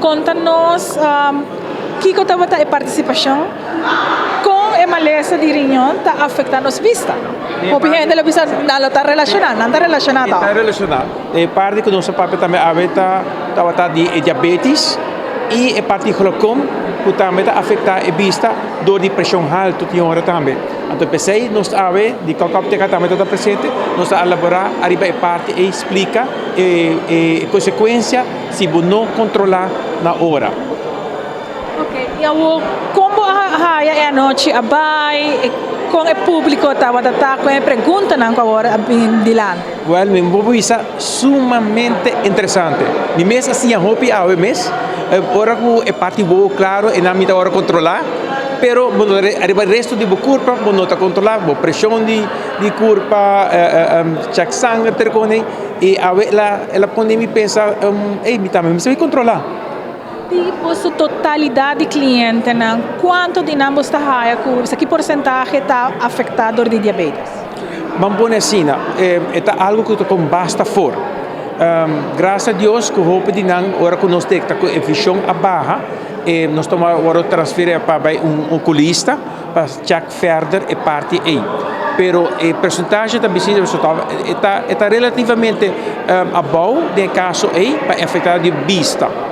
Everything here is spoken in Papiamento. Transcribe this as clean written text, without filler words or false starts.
Konta nos kiko tabata e partisipashon, kon e malesa di riñon ta afektá nos bista. Hopi hende lo bisa nan lo ta relashoná, nan ta relashoná Ta relashoná. E parti ku nos a papia tambe awe ta tabata di e diabetes i e parti di glaukom ku tambe ta afektá e bista dor di preshon haltu tin ora tambe. Anto p'esei nos awe di Kòk Òptika tambe ta presente, nos ta elaborá ariba e parti ei splika e konsekuensia si bo no kontrolá na ora. Ok, i awor kon bo a haya e anochi a bai? Kon e públiko tabata ta ku e preguntanan ku awor a bin dilanti? Wèl, mi por bisa sumamente interesante. Mi mes a siña hopi awe mes. Ora ku e parti wowo klaro e nan mi ta ora kontrolá, pero bo no ariba e resto di bo kurpa bo no ta kontrolá, bo preshon di kurpa, chèk sanger tur kos i awe el a pone mi pensa, ey mi tambe mester kontrolá. Di boso totalidat di klientenan, kuantu di nan bo ta haya ku esaki porsentahe ta afektá dor di diabetes? Ban pone asina, e ta algu ku ta kon basta for. Grasia a Dios ku hopi di nan ora ku nos dekta ku e vishon a baha, nos tuma wòrdu transferí pa bai un okulista pa chèk fèrder e parti ei. Pero e persentahe ta bisí e ta relativamente abou den e kaso ei pa afektá di bista.